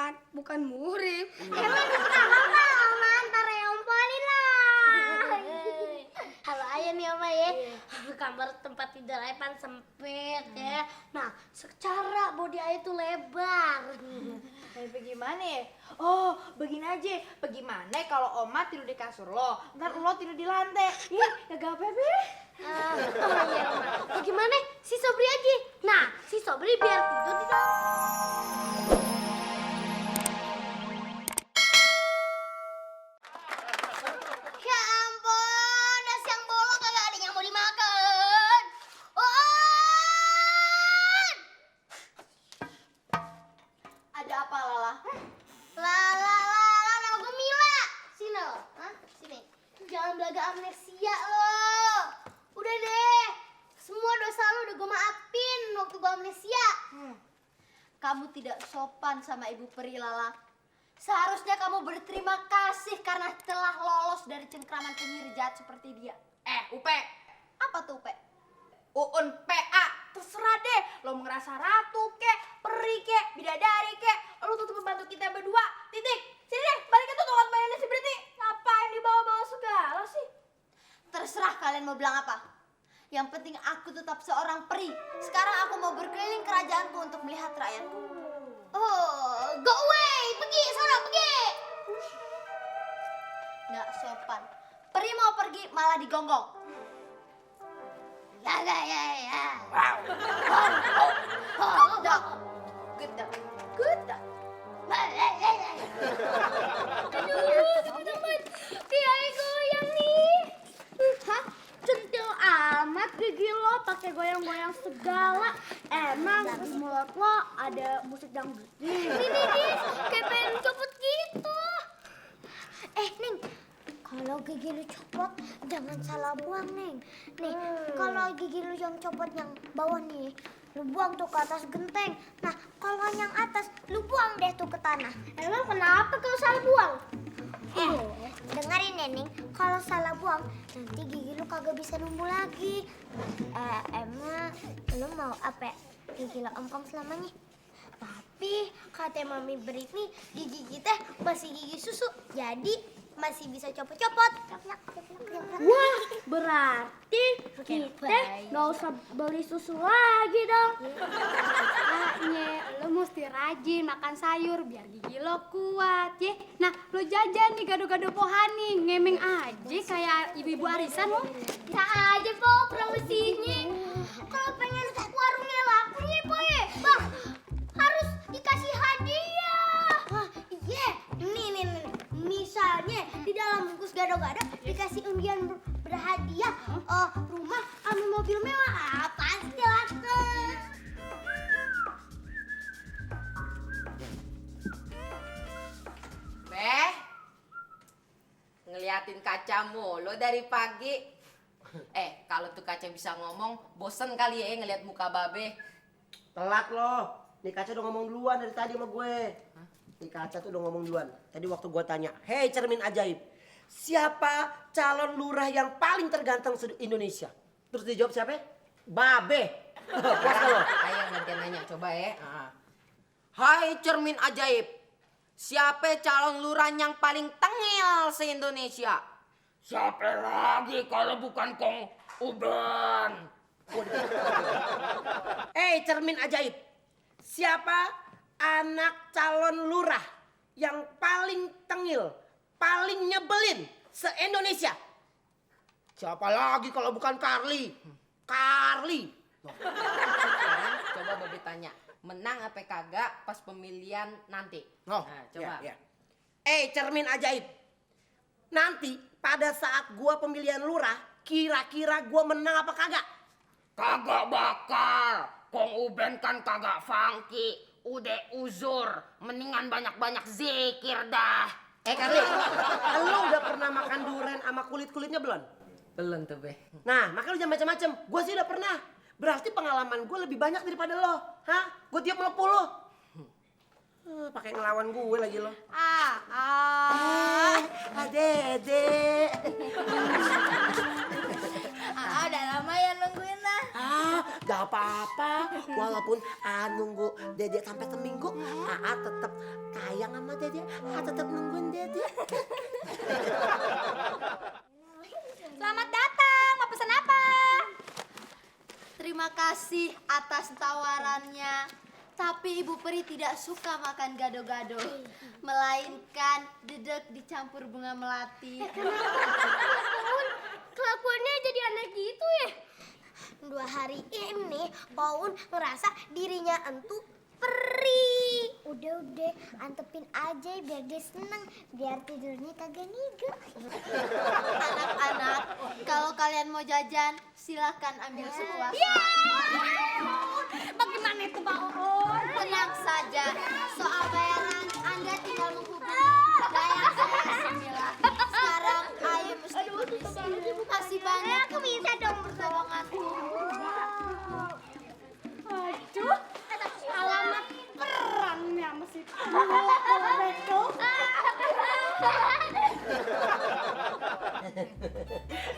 Omat, bukan muhrim. Emang kenapa Oma? Ntar ya ompolin lah. Halo aja nih Oma ya. Kamar tempat tidur Ayah kan sempit ya. Nah, secara body Ayah tuh lebar. Bagaimana ya? Oh, begini aja. Bagaimana kalau Oma tidur di kasur lo, ntar lo tidur di lantai. Ya gak apa-apa. Oh iya Oma. Bagaimana si Sobri aja? Nah, si Sobri biar tidur di dalam. Ya ampun, nasi yang bolong kagak ada yang mau dimakan. Ada apa, Lala? Lala, nama gue Mila. Sini lo, sini. Jangan belaga amnesia lo. Udah deh, semua dosa lo udah gue maafin waktu gue amnesia. Kamu tidak sopan sama Ibu Peri, Lala. Seharusnya kamu berterima kasih karena telah lolos dari cengkraman penyihir jahat seperti dia. Upe, Apa tuh, Pe? Uun PA. Terserah deh, lo mau ngerasa ratu kek, peri kek, bidadari kek, lo tuh pembantu kita berdua, titik. Sini deh, balik ke tukang mainan si Beriti. Ngapain dibawa-bawa segala sih? Terserah kalian mau bilang apa. Yang penting aku tetap seorang peri. Sekarang aku mau berkeliling kerajaanku untuk melihat rakyatku. Oh, go away, pergi, sana pergi. Nggak sopan. Peri mau pergi malah digonggong. Ya. Good dog. Good dog. Good dog. Kiai goyang nih. Hah? Centil amat gigi lo pakai goyang-goyang segala. Emang di mulut lo ada musik dangdut. Ini kayak pengen copot gitu. Ning, kalau gigi lu copot jangan salah buang, Neng. Nih, kalau gigi lu yang copot yang bawah nih, lu buang tuh ke atas genteng. Nah, kalau yang atas lu buang deh tuh ke tanah. Emang kenapa kalau salah buang? Dengerin Neneng, kalau salah buang nanti gigi lu kagak bisa numbuh lagi. Emang lu mau apa? Gigi lu ompong selamanya? Tapi kata Mami Britney, gigi kita masih gigi susu, jadi masih bisa copot-copot. Wah, berarti kita nggak usah beli susu lagi dong. Makanya lo mesti rajin makan sayur biar gigi lo kuat ya. Nah, lo jajan nih gado-gado pohani, ngemeng aja kayak ibu-ibu arisan lo. Bisa aja kok promosinya. Kalau pengen warungnya laku nih, Boy. Bah, harus dikasih hadiah. Iya, nih. Misalnya di dalam bungkus gado-gado dikasih undian berhadiah rumah sama mobil mewah. Pasti laku. Beh, ngeliatin kaca mulu dari pagi. Kalau tuh kaca bisa ngomong, bosen kali ya ngeliat muka babe. Telat loh. Nih kaca udah ngomong duluan dari tadi sama gue. Nih kaca tuh udah ngomong duluan. Tadi waktu gue tanya, "Hei cermin ajaib, siapa calon lurah yang paling terganteng se-Indonesia?" Terus dia jawab siapa? Babe. Puas lo. Ayo gantian nanya, coba ya. Hai cermin ajaib, siapa calon lurah yang paling tengil se-Indonesia? Siapa lagi kalau bukan Kong Uban? Cermin ajaib, siapa anak calon lurah yang paling tengil, paling nyebelin se-Indonesia? Siapa lagi kalau bukan Carly? Carly. Sekarang coba babe tanya, menang apa kagak pas pemilihan nanti? Oh, Nah, coba. ya. Cermin ajaib. Nanti pada saat gua pemilihan lurah, kira-kira gua menang apa kagak? Kagak bakal. Kong Uben kan kagak funky. Udah uzur. Mendingan banyak-banyak zikir dah. Carly, lu udah pernah makan durian sama kulit-kulitnya belum? Belum tuh, Be. Nah, makanya lu jangan macam-macam. Gua sih udah pernah. Berarti pengalaman gue lebih banyak daripada lo. Hah? Gue tiap melepuh lo. Pakai ngelawan gue lagi lo. Dede. Udah lama ya nungguin lah. Gak apa-apa. Walaupun nunggu Dede sampai seminggu, tetap sayang sama Dede. Tetap nungguin Dede. Selamat datang, mau pesan apa? Terima kasih atas tawarannya. Tapi Ibu Peri tidak suka makan gado-gado, melainkan dedek dicampur bunga melati. Kelakuannya jadi aneh gitu ya. 2 hari ini Paun merasa dirinya entu peri. Udah, antepin aja biar dia seneng, biar tidurnya kagak niga. Anak-anak, kalau kalian mau jajan, silakan ambil sepuasnya. Bagaimana itu Paun? Tenang saja, soal bayaran Anda tinggal menghubungi Dayang saya Semila. Sekarang Ayu mesti permisi. Masih banyak Aku bisa dong pertolonganku. Aduh, alamat perannya masih itu.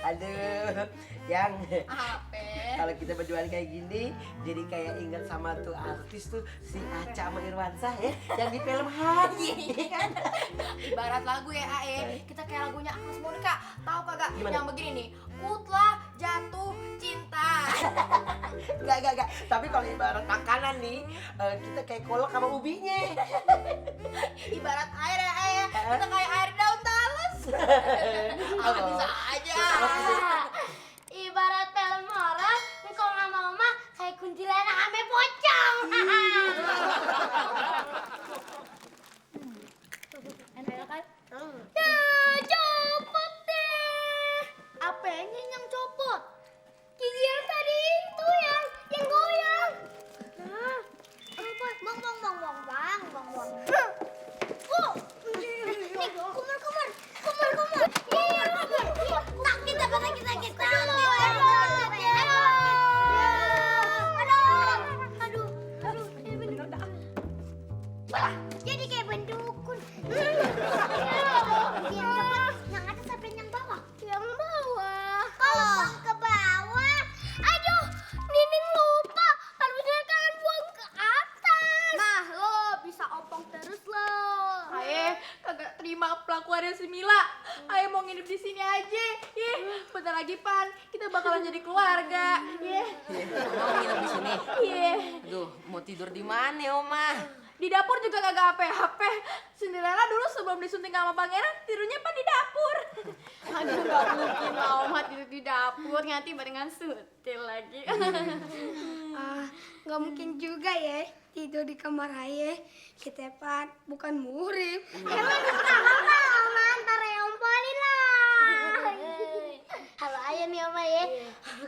Aduh, yang Apa? kalau kita berdua kayak gini, jadi kayak ingat sama tuh artis tuh si Aca sama Irwansyah ya, yang di film Haji kan. Ibarat lagu ya Ae, kita kayak lagunya Agnes Monica. Tahu kagak? Gimana? Yang begini nih. Kutlah jatuh cinta. Enggak. Tapi kalau ibarat makanan nih, kita kayak kolak sama ubinya. Ibarat air ya Ae. Kita kayak air daun talus. Apa bisa aja. Ibarat film horor, kalau nggak mau mah kayak kuntilanak ame pocong. Enak kan? Copot deh. Apanya yang copot? Gigi yang tadi itu yang goyang. Apa? Bang. Nih, kumur. Iya, sakit. Aduh, ini bener dah. Jadi kayak bendukun. Biar cepet, yang atas sampai yang bawah. Yang bawah. Oh, ke bawah. Aduh, Nining lupa. Harusnya kan buang ke atas. Nah, lo bisa opong terus lo. Ae, kagak terima pelakuannya si Mila. Ae mau nginep di sini aja. Bentar lagi Pan, kita bakalan jadi keluarga. Mau nginep di sini? Duh, mau tidur di mana, Oma? Di dapur juga kagak apa-apa. Cinderella dulu sebelum disunting sama pangeran tidurnya Pan di dapur. Aduh, gak mungkin lah Oma tidur di dapur, nanti barengan sutil lagi. Nggak mungkin juga ya tidur di kamar ayah. Kita Pan bukan murim. Emang diserahkan Oma, ntar ya ompolin lah. Halo ayah nih Oma ya.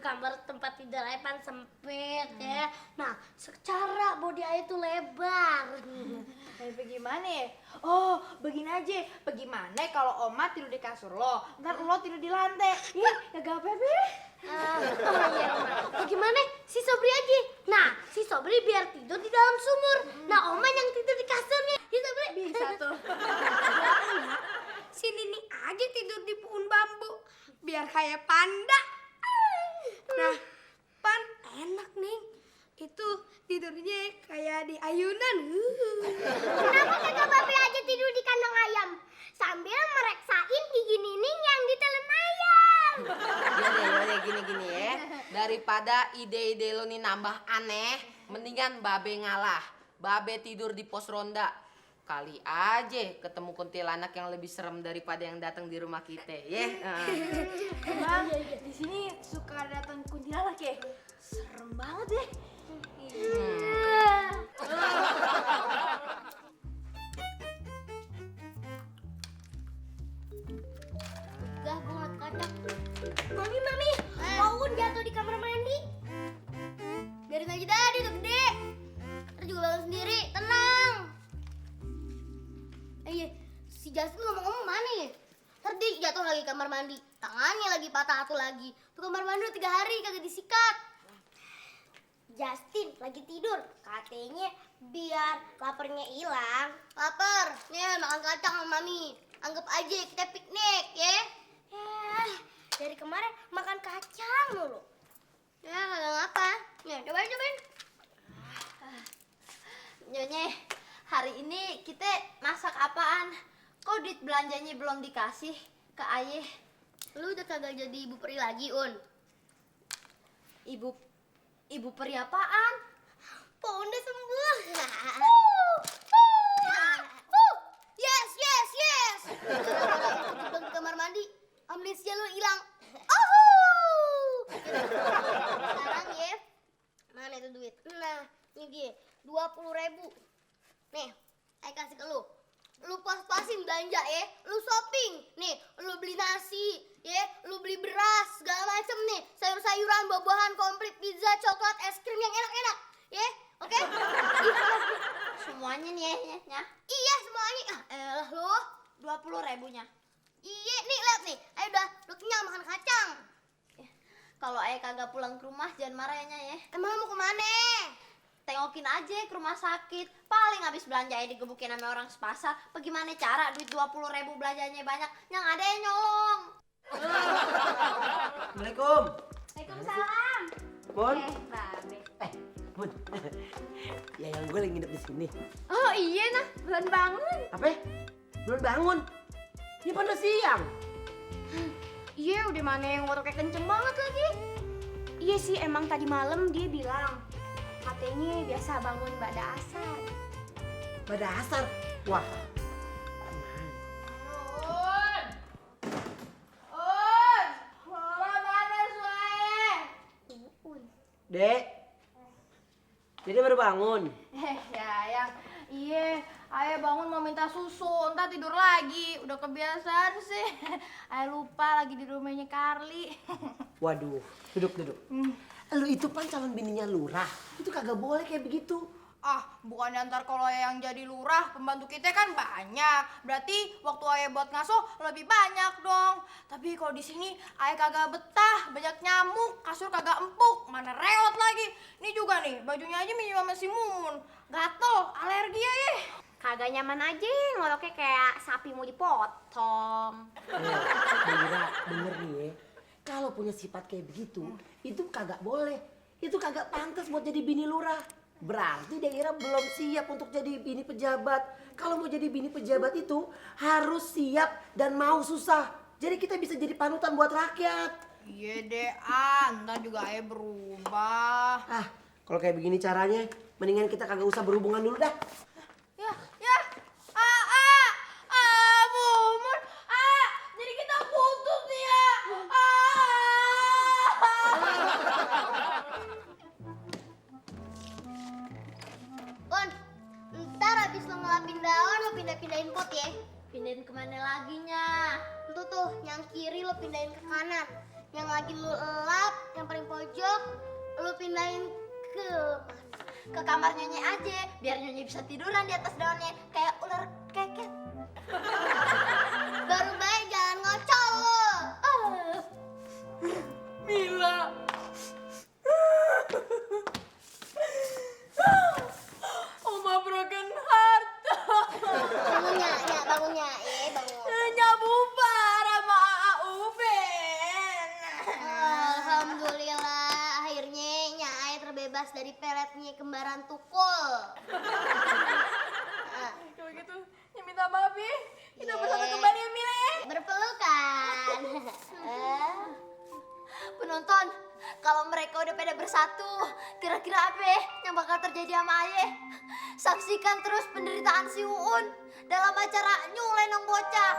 Kamar tempat tidur ayah Pan sempit ya. Nah, secara body ayah tuh lebar. Kayak bagaimana ya? Oh, begini aja. Bagaimana kalau Oma tidur di kasur lo, ntar lo tidur di lantai. Kagak apa-apa. Iya Oma. Bagaimana si Sobri aja? Nah, si Sobri biar tidur di dalam sumur. Nah, Oma yang tidur di kasurnya. Ya Sobri. Bisa tuh. Si Nini aja tidur di pohon bambu biar kayak panda. Nah, Pan enak nih. Itu tidurnya kayak di ayunan. Kenapa kagak Babe aja tidur di kandang ayam sambil mereksain gigi Nining yang ditelan ayam? Yaudah, gini ya. Daripada ide-ide lo nih nambah aneh, mendingan Babe ngalah. Babe tidur di pos ronda. Kali aja ketemu kuntilanak yang lebih serem daripada yang datang di rumah kita, ya. Bang, di sini suka datang kuntilanak ya? Serem banget ya. Gak, gue nggak kacang. Mami, Paun jatuh di kamar mandi. Biarin aja dah, dia udah gede. Ntar juga bangun sendiri, tenang. Iya, si Justin ngomong-ngomong mana ya? Ntar dia jatuh lagi kamar mandi, tangannya lagi patah satu lagi. Tuh kamar mandi udah 3 hari kagak disikat. Justin lagi tidur, katanya biar laparnya hilang. Lapar, nih makan kacang sama Mami. Anggap aja kita piknik ya. Dari kemarin makan kacang mulu. Ya, kagak ngapa. Ya, cobain. Nyonya, hari ini kita masak apaan? Kok duit belanjanya belum dikasih ke ayah? Lu udah kagak jadi ibu peri lagi, Un. Ibu peri apaan? Po udah sembuh. Yes. Gara-gara ikut di kamar mandi, amnesia lu hilang. Sekarang ya, mana itu duit? Nah, ini dia, 20.000. Nih, saya kasih ke lu. Lu pas-pasin belanja ya, lu shopping. Nih, lu beli nasi, ya, lu beli beras, segala macem nih. Sayur-sayuran, buah-buahan, komplit, pizza, coklat, es krim yang enak-enak. Ya, oke? Semuanya nih ya. Iya, semuanya. Lu 20.000-nya. iya, nih lihat nih. Ayo udah, lu kenyang makan kacang. Kalau ayah kagak pulang ke rumah jangan marah ya, Nya, ya. Emang lu mau kemana? Tengokin aja ke rumah sakit. Paling habis belanja ya digebukin sama orang sepasar. Bagaimana cara duit 20.000 belanjanya banyak, yang ada yang nyolong. Assalamualaikum. Waalaikumsalam. Mun. Babe. Mun. Ya yang gue lagi nginep di sini. Oh iya nah, belum bangun. Apa? Belum bangun. Ini pada siang. Iya, udah mana yang ngoroknya kenceng banget lagi. Iya sih, emang tadi malam dia bilang katanya biasa bangun pada asar. Pada asar. Wah. Dek. Jadi baru bangun. Ya, yang iya, ayah bangun mau minta susu, entar tidur lagi. Udah kebiasaan sih. Ayah lupa lagi di rumahnya Carly. Waduh, duduk. Lu itu kan calon bininya lurah. Itu kagak boleh kayak begitu. Bukannya ntar kalau ayah yang jadi lurah, pembantu kita kan banyak. Berarti waktu ayah buat ngaso lebih banyak dong. Tapi kalau di sini ayah kagak betah, banyak nyamuk, kasur kagak empuk, mana reot lagi. Ini juga nih, bajunya aja minjem sama si Mumun. Gatel, alergi ya. Kagak nyaman aja, ngoroknya kayak sapi mau dipotong. Bira, denger nih ya. Kalau punya sifat kayak begitu, itu kagak boleh. Itu kagak pantas buat jadi bini lurah. Berarti daerah belum siap untuk jadi bini pejabat. Kalau mau jadi bini pejabat itu harus siap dan mau susah. Jadi kita bisa jadi panutan buat rakyat. Iya deh, ntar juga ayah berubah. Kalau kayak begini caranya, mendingan kita kagak usah berhubungan dulu dah. Ya, Mumun, jadi kita putus nih ya. Un, ntar abis lo ngelapin daun, lo pindahin pot ya. Pindahin kemana lagi, Nya? Itu tuh, yang kiri lo pindahin ke kanan. Yang lagi lo elap, yang paling pojok, lo pindahin ke Ke kamar Nyonya aja, biar Nyonya bisa tiduran di atas daunnya kayak ular keket. baru baik, jangan ngocol lo. Mila. Oma broken heart. Bangunnya, bangun. Nya bubar sama Uben. Alhamdulillah, akhirnya Nyai terbebas dari peletnya kembaran tukul. Kalau gitu, Nya minta maaf ya. Kita bersatu kembali ya, Mila ya. Berpelukan. Penonton, kalau mereka udah pada bersatu, kira-kira apa ya yang bakal terjadi sama Ayah? Saksikan terus penderitaan si Uun dalam acara Nyulenong Bocah.